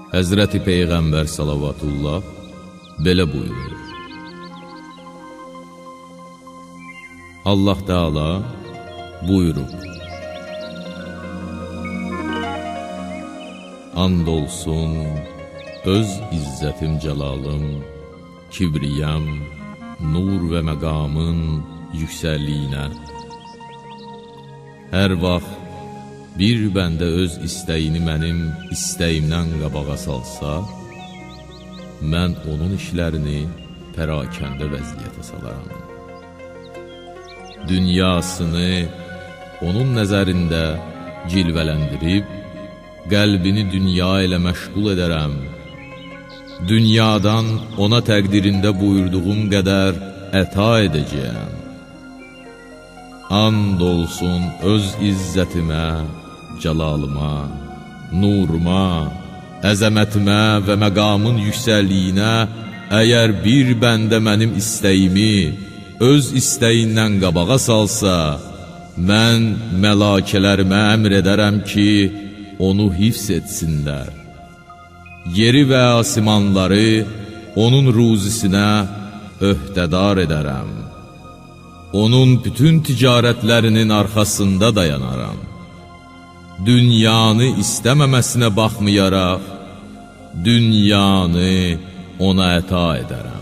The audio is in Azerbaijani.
Həzrəti Peyğəmbər salavatullah belə buyurur. Allah Teala buyurub: And olsun öz izzətim, cəlalım, kibriyəm, nur və məqamın yüksəlliyinə. Hər vaxt bir bəndə öz istəyini mənim istəyimdən qabağa salsa, mən onun işlərini pərakəndə vəziyyətə salaram. Dünyasını onun nəzərində cilvələndirib, qəlbini dünya ilə məşğul edərəm. Dünyadan ona təqdirində buyurduğum qədər əta edəcəyəm. And olsun öz izzətimə, cəlalıma, nuruma, əzəmətimə və məqamın yüksəlliyinə, əgər bir bəndə mənim istəyimi öz istəyindən qabağa salsa, mən məlakələrimə əmr edərəm ki, onu hifz etsinlər. Yeri və asimanları onun ruzisinə öhdədar edərəm. Onun bütün ticarətlərinin arxasında dayanaram. Dünyanı istəməməsinə baxmayaraq, dünyanı ona əta edərəm.